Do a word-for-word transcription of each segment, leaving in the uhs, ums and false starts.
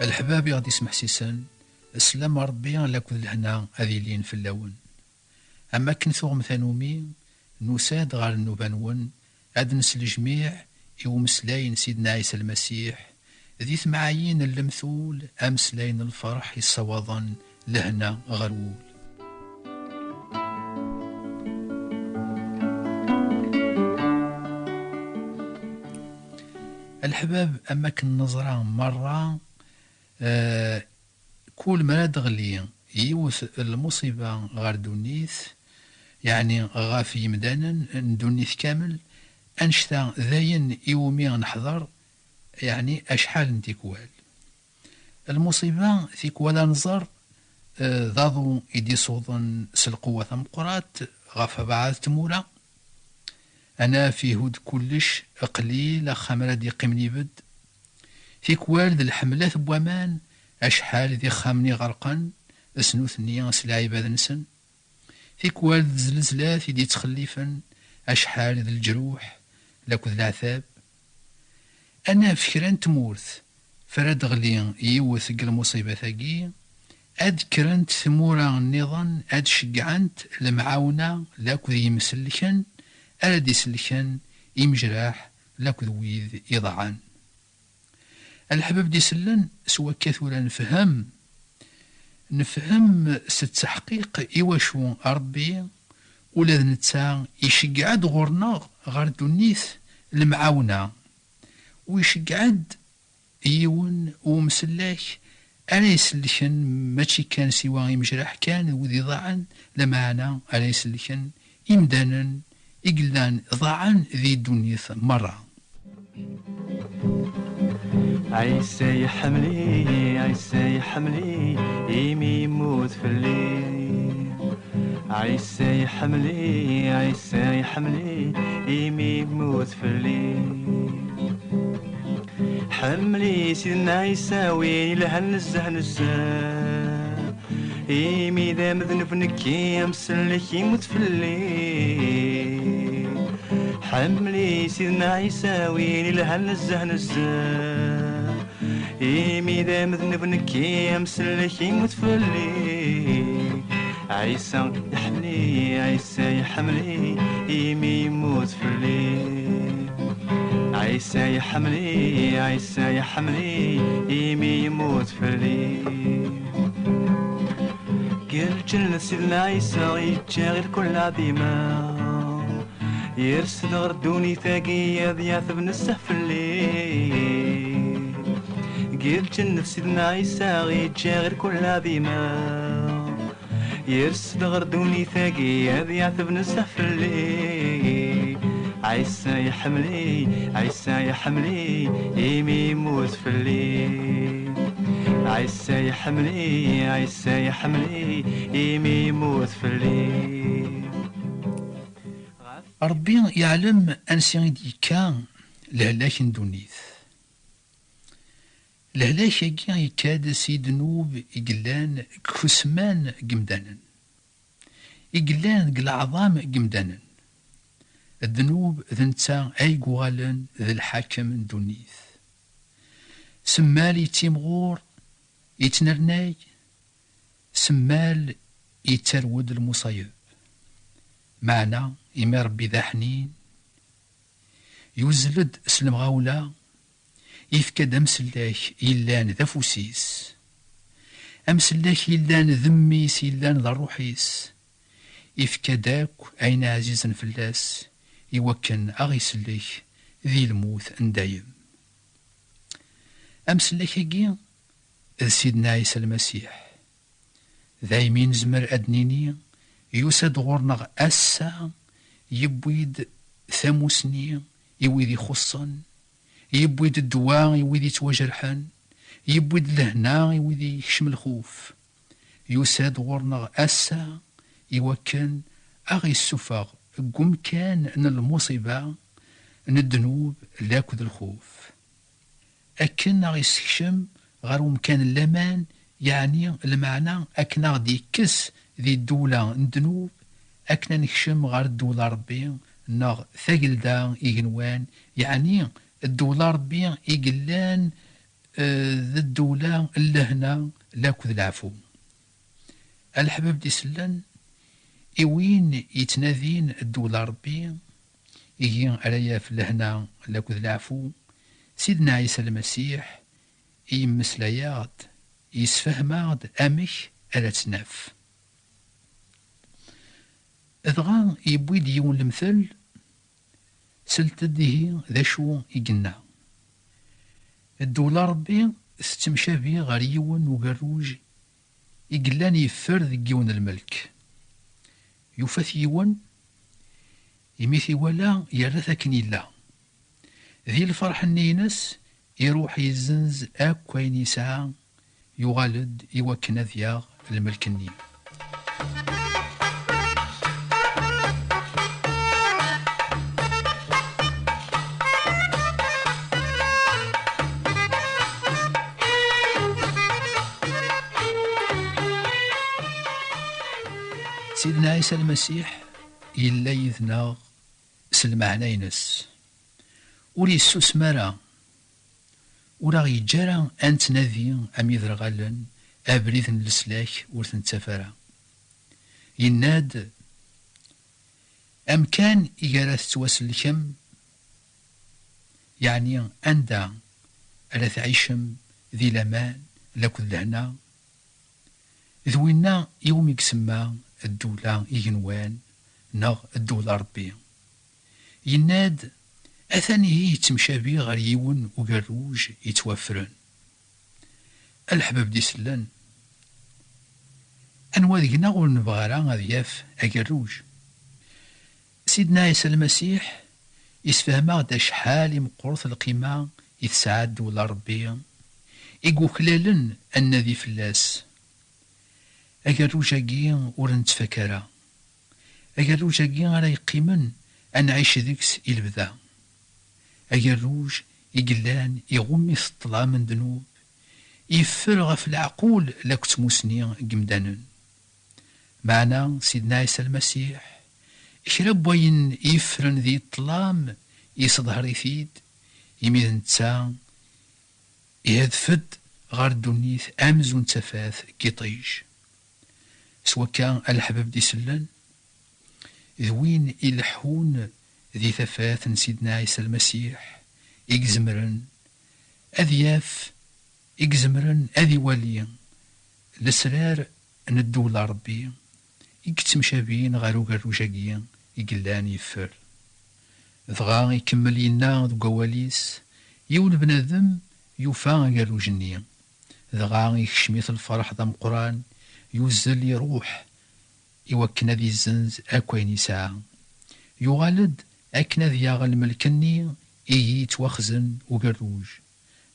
Leḥbab i ɣ-d-ismeḥsisen, sslam n Ṛebbi lakked lehna ad ilin fell-awen. Am wakken tuɣem tanumi, nusa-d ɣer nnuba-nwen ad neslejmiɛ i umeslay n Sidna Ɛisa Lmasiḥ, di temɛayin n lemtul, ameslay n lferḥ yessawaḍen lehna ɣer wul. A leḥbab, am wakken neẓra merra, eh, kul mi ara d-teɣli yiwet n lmuṣiba ɣer ddunit, yeɛni ɣef yimdanen n ddunit kamel, annect-a d ayen iwumi neḥḍer, yeɛni acḥal n tikwal. Lmuṣiba, tikwal ad nẓer, eh, d aḍu i d-isuḍen s lqewwa tameqqrant ɣef beɛd tmura. Anaf ihudd kullec, qlil axxam ara d-yeqqimen ibedd. Tikwal d lḥemlat n waman, acḥal d ixxamen iɣerqen s nutni s lɛibad-nsen. Tikwal d zlezlat i d-yettxellifen, acḥal d leǧruḥ lakked leɛtab. Anaf kra n tmurt f ara d-teɣli yiwet deg lmuṣibat-agi, ad kkrent tmura nniḍen ad ceggɛent lemɛawna lakked yimsellken ara d-isellken imejraḥ lakked wid iḍaɛen. A leḥbab d-isellen, s wakka tura nefhem, nefhem s tteḥqiq iwacu Ṛebbi ula d netta iceggeɛ-d ɣur-neɣ ɣer ddunit lemɛawna, u iceggeɛ-d yiwen umsellek ara isellken, mačči kan siwa imejraḥ kan d wid iḍaɛen, lameɛna ara isellken imdanen i yellan ḍaɛen di ddunit merra. Ɛisa iḥemmel-iyi, Ɛisa iḥemmel-iyi, imi yemmut fell-i. Ɛisa iḥemmel-iyi, Ɛisa iḥemmel-iyi, imi yemmut fell-i. Ḥemmel-iyi Sidna Ɛisa, win ilhan nezzeh nezzeh. Imi d amednub nekki, amsellek yemmut fell-i. Ḥemmel-iyi Sidna Ɛisa, win ilhan nezzeh nezzeh. Imi d amednub nekki, amsellek yemmut fell-i. Ɛisa iḥemmel-iyi, Ɛisa iḥemmel-iyi, imi yemmut fell-i. Ɛisa iḥemmel-iyi, Ɛisa iḥemmel-iyi, imi yemmut fell-i. Deg lǧennet Sidna Ɛisa yeǧǧa i lkul lɛaḍima. Yers-d ɣer ddunit-agi ad yeɛteb nezzeh fell-i. Deg lǧennet Sidna Ɛisa yeǧǧa i lkul lɛaḍima. Yers-d ɣer ddunit-agi ad yeɛteb nezzeh fell-i. Ɛisa iḥemmel-iyi, Ɛisa iḥemmel-iyi, imi yemmut fell-i. Ɛisa iḥemmel-iyi, Ɛisa iḥemmel-iyi, imi yemmut fell-i. Ṛebbi yeɛlem ansi i d-yekka lehlak n ddunit. Lehlak-agi yekka-d si ddnub i yellan deg uḥusman n yemdanen, i yellan deg leɛḍam n yemdanen. Ddnub d netta ay yuɣalen d lḥakem n ddunit. Semmal yettimɣur, yettnernay, semmal yettarew-d lmuṣayeb. Meɛna, imi Ṛebbi d aḥnin, yuzzel-d s lemɣawla, yefka-d amsellek yellan d afus-is, amsellek yellan d mmi-s, yellan d ṛṛuḥ-is, yefka-d akk ayen ɛzizen fell-as i wakken a ɣ-isellek di lmut n dayem. Amsellek-agi d Sidna Ɛisa Lmasiḥ. Daymi nezmer ad d-nini, yusa-d ɣur-neɣ ass-a, yewwi-d tamusni i wid ixuṣṣen, yewwi-d ddwa i wid yettwajerḥen, yewwi-d lehna i wid yekcem lxuf. Yusa-d ɣur-neɣ ass-a i wakken a ɣ-issufeɣ deg umkan n lmuṣiba, n ddnub, lakked lxuf. Akken a ɣ-issekcem ɣer umkan n laman, yeɛni lmeɛna akken a ɣ-d-yekkes di ddewla n ddnub, akken a nekcem ɣer ddewla Ṛebbi, neɣ tagelda igenwan, yeɛni ddewla Ṛebbi i yellan eh, d ddewla n lehna lakked leɛfu. A leḥbab d-isellen, i win yettnadin ddewla Ṛebbi, ihi ara yaf lehna lakked leɛfu, Sidna Ɛisa Lmasiḥ yemmeslay-aɣ-d, yessefhem-aɣ-d amek ara tt-naf. Dɣa yewwi-d yiwen lemtel, slet-d ihi d acu i yenna. Ddewla Ṛebbi tettemcabi ɣer yiwen ugerruj i yellan yeffer deg yiwen lmelk. Yufa-t yiwen, imi t-iwala yerra-t akken yella. Di lferḥ-nni-ines, iruḥ yezzenz akk ayen yesɛa, yuɣal-d i wakken ad yaɣ lmelk-nni. Sidna Ɛisa Lmasiḥ yella yid-neɣ s lmeɛna-ines. Ur yessusem ara, ur aɣ-yeǧǧa ara ad nettnadi am iderɣalen, abrid n leslak ur t-nettaf ara. Yenna-d, amkan i ara tettwasellkem, yeɛni anda ara tɛicem di laman lakked lehna, d winna iwumi isemma ddewla igenwan neɣ ddewla Ṛebbi. Yenna-d, atan ihi yettemcabi ɣer yiwen ugerruj yettwaffren. A leḥbab d-isellen, anwa deg-neɣ ur nebɣi ara ad yaf agerruj? Sidna Ɛisa Lmasiḥ yessefhem-aɣ-d acḥal i meqqret lqima i tesɛa ddewla Ṛebbi i yuklalen ad nadi fell-as. Agerruj-agi ur nettfak ara. Agerruj-agi ara yeqqimen ad nɛic deg-s i lebda. Agerruj i yellan iɣumm-it ṭṭlam n ddnub, yeffer ɣef leɛqul lakked tmusni n yemdanen. Meɛna Sidna Ɛisa Lmasiḥ, kra n wayen yeffren di ṭṭlam, yesḍher-it-id, imi d netta ihedf-d ɣer ddunit amzun d tafat n yiṭij. S wakka, a leḥbab d-isellen, d win ileḥḥun di tafat n Sidna Ɛisa Lmasiḥ i izemren ad yaf, i izemren ad iwali lesrar n ddewla Ṛebbi i yettemcabin ɣer ugerruj-agi i yellan yeffer. Dɣa ikemmel yenna deg wawal-is, yiwen bnadem yufa agerruj-nni, dɣa ikcem-it lferḥ d ameqqran, yuzzel iruḥ i wakken ad izzenz akk ayen yesɛa. Yuɣal-d akken ad yaɣ lmelk-nni i yettwaxzen ugerruj,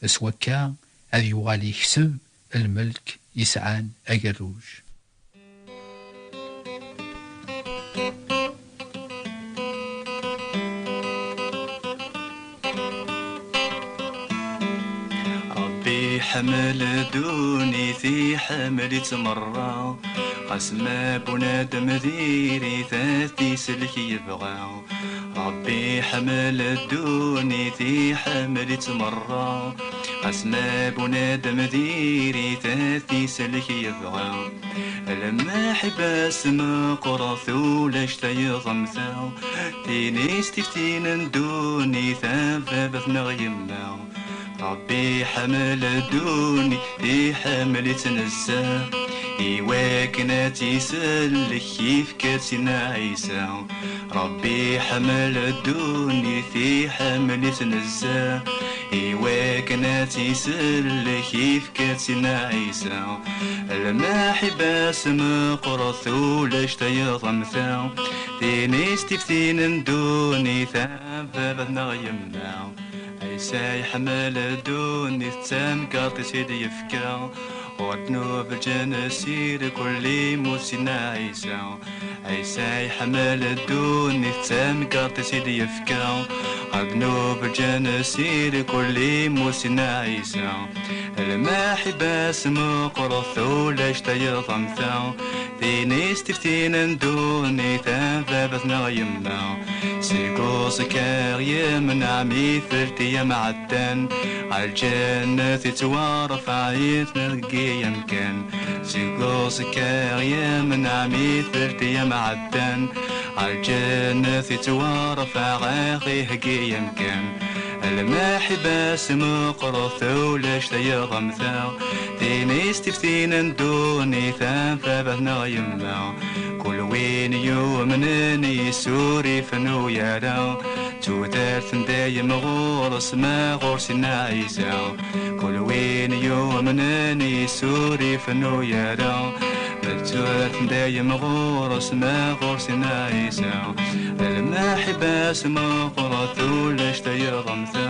s wakka ad yuɣal yekseb lmelk yesɛan agerruj. Ṛebbi iḥemmel ddunit, iḥemmel-itt merra. Ɣas ma bunadem diri-t, ad t-isellek yebɣa. Ṛebbi iḥemmel ddunit, iḥemmel-itt merra. Ɣas ma bunadem diri-t, ad t-isellek yebɣa. Lmaḥibba-s meqqret, ulac tayeḍ am ta. Tin i s-tiftin n ddunit, am baba-tneɣ yemma. Ṛebbi iḥemmel ddunit, iḥemmel-itt nezzeh. Iwakken ad tt-isellek, yefka-tt Sidna Ɛisa. Ṛebbi iḥemmel ddunit, iḥemmel-itt nezzeh. Iwakken ad tt-isellek, yefka-tt Sidna Ɛisa. Lmaḥibba-s meqqret, ulac tayeḍ am ta. Tin i s-tiftin n ddunit, am baba-tneɣ yemma. Ɛisa iḥemmel ddunit, d tamgerṭ i s-id-yefka. Ur ddnub lǧens irkul, immut Sidna Ɛisa. Ɛisa iḥemmel ddunit, d tamgerṭ i s-id-yefka. Ddnub ǧǧan si lkul lmut Sidna Ɛisa. Lmaḥibba-s meqqret ulac tayeḍ am ta. Tin i s-tiftin n ddunit am baba-tneɣ yemma. Seg uẓekka yemneɛ mi telti amɛeddan. Ɣer lǧennet ittwarfeɛ-it iheggi amkan. Seg uẓekka yemneɛ mi telti amɛeddan. Ɣer lǧennet ittwarfeɛ iheggi amkan. Lmaḥibba-s meqqret ulac tayeḍ am ta. Tin i s-tiftin n ddunit am baba-tneɣ yemma. Kul win yumnen yes-s ur ifennu ara. Tudert n dayem ɣur-s ma ɣur Sidna Ɛisa. Kul win yumnen yes-s ur ifennu ara. Tudert n dayem ɣur-s ma ɣur Sidna Ɛisa. Lmaḥibba-s meqqret ulac tayeḍ am ta.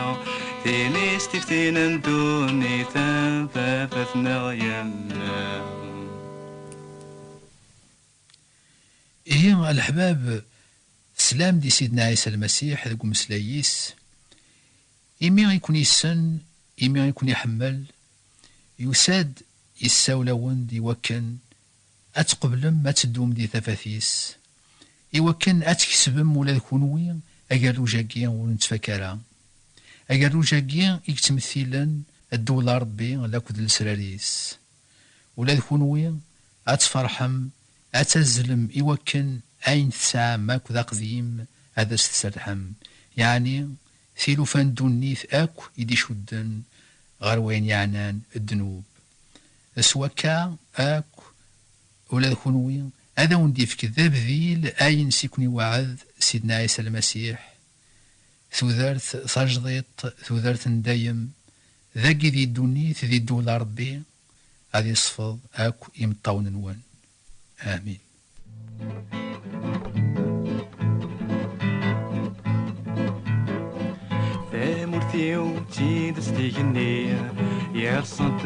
Tin i s-tiftin n ddunit am baba-tneɣ yemma. Ihi a leḥbab, teslam di Sidna Ɛisa Lmasiḥ deg umeslay-is, imi i ken-yessen, imi i ken-iḥemmel, yusa-d yessawel-awen-d i wakken ad tqeblem ad teddum di tafat-is, i wakken ad tkesbem ula d kunwi agerruj-agi ur nettfak ara. Agerruj-agi i yettmettilen ddewla Ṛebbi lakked lesrar-is. Ula d kunwi ad tferḥem, ad tazzlem i wakken ayen tesɛam akk d aqdim ad as-tserrḥem, yeɛni tilufa n ddunit akk i d-icudden ɣer wayen yeɛnan ddnub. S wakka akk, ula d kunwi ad awen-d-yefk d abdil ayen s i ken-iweɛɛed Sidna Ɛisa Lmasiḥ, tudert tajdiṭ, tudert n dayem, dagi di ddunit, di ddewla Ṛebbi, ad isfeḍ akk imeṭṭawen-nwen. Amin. Tamurt-iw d tidet igenni, yerṣant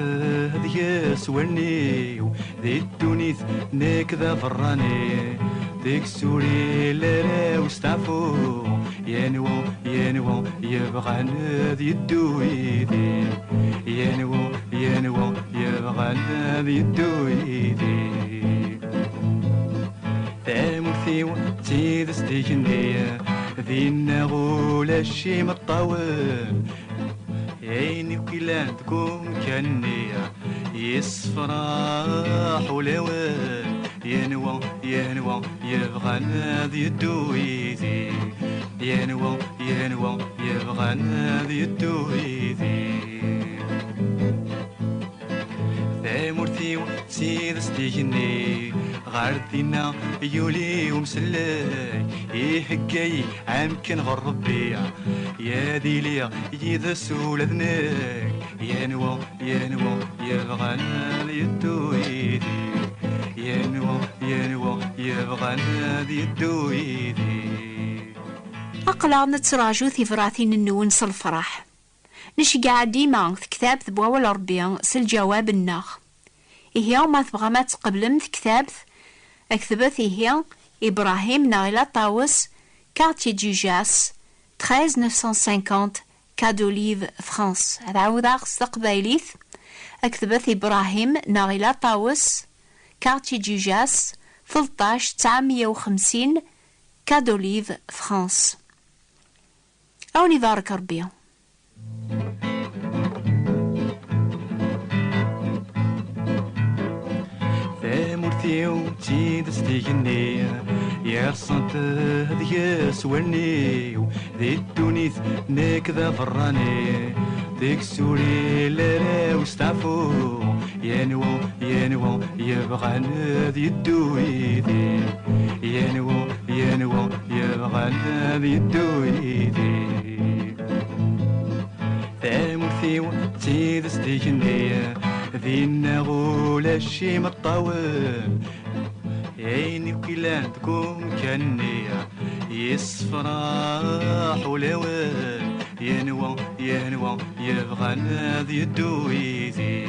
deg-s wallen-iw, di ddunit nekk d aberrani, deg-s ur illi ara usteɛfu. Yenwa, yenwa yebɣan ad yeddu yid-i. Yenwa, yenwa yebɣan ad yeddu yid-i. Tamurt-iw d tidet d igenni, dinna ulac imeṭṭawen. Ayen akk yellan deg umkan-nni, yessefraḥ ulawen. Yenwa, yenwa yebɣan ad yeddu yid-i. Yenwa, yenwa yebɣan ad yeddu yid-i. Tamurt-iw d tidet d igenni, ɣer dinna yuli umsellek, ihegga-yi amkan ɣer Rebbi, ad iliɣ yid-s ula d nekk. Yenwa, yenwa yebɣan ad yeddu yid-i. Yenwa, yenwa yebɣan ad yeddu yid-i. Aql-aɣ nettraǧu tibratin-nwen s lfeṛḥ. Nceggeɛ dima tektabt n wawal Ṛebbi s lǧawab-nneɣ. Ihi, ma tebɣam ad tqeblem tektabt, aktbet ihi Ibrahim neɣ Ila Ṭawes, Quartier du Jas, treize neuf cent cinquante, Quai d'Olive, France. Ad ɛawdeɣ s taqbaylit, aktbet Ibrahim neɣ Ila Ṭawes, Quartier du Jas, tleṭṭac tesɛemya u xemsin, Quai d'Olive, France. Ad wen-ibarek Ṛebbi. Tamurt-iw d tidet d igenni, yerṣant deg-s wallen-iw, di ddunit nekk d aberrani, deg-s ur illi ara usteɛfu. Yenwa, yenwa yebɣan ad yeddu yid-i. Yenwa, yenwa yebɣan ad yeddu yid-i. Tamurt-iw d tidet d igenni, dinna ulac imeṭṭawen. Ayen akk yellan deg umkan-nni, yessefraḥ ulawen. Yenwa, yenwa yebɣan ad yeddu yid-i.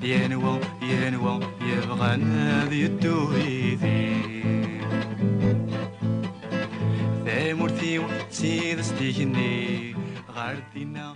Yenwa, yenwa yebɣan ad yeddu yid-i. Tamurt-iw s igenni ɣer dinna.